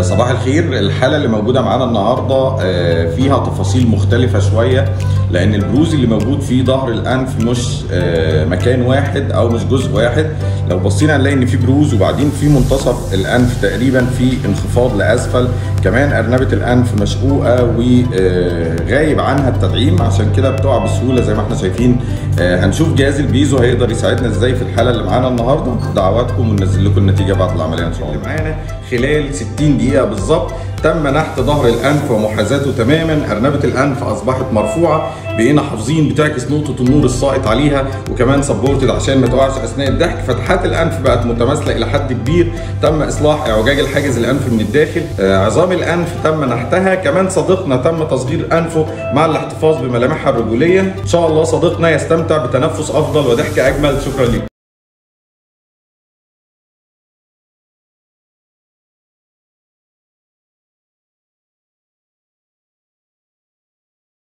صباح الخير. الحالة اللي موجودة معانا النهاردة فيها تفاصيل مختلفة شوية، لأن البروز اللي موجود في ظهر الأنف مش مكان واحد أو مش جزء واحد. لو بصينا هنلاقي إن في بروز، وبعدين في منتصف الأنف تقريبا في انخفاض لأسفل، كمان أرنبة الأنف مشقوقة وغايب عنها التدعيم، عشان كده بتقع بسهولة زي ما احنا شايفين. هنشوف جهاز البيزو هيقدر يساعدنا ازاي في الحالة اللي معانا النهاردة. دعواتكم وننزل لكم النتيجة بعد العملية إن شاء الله. معانا خلال 60 دقيقة بالظبط تم نحت ظهر الأنف ومحاذاته تماما. أرنبة الأنف أصبحت مرفوعة، بقينا حافظين بتعكس نقطة النور الساقط عليها، وكمان supported عشان ما تقعش أثناء الضحك. فتحات الأنف بقت متماثلة إلى حد كبير، تم إصلاح إعوجاج الحاجز الأنف من الداخل، عظام الأنف تم نحتها، كمان صديقنا تم تصغير أنفه مع الاحتفاظ بملامحها الرجولية. إن شاء الله صديقنا يستمتع بتنفس أفضل وضحك أجمل. شكرا لكم.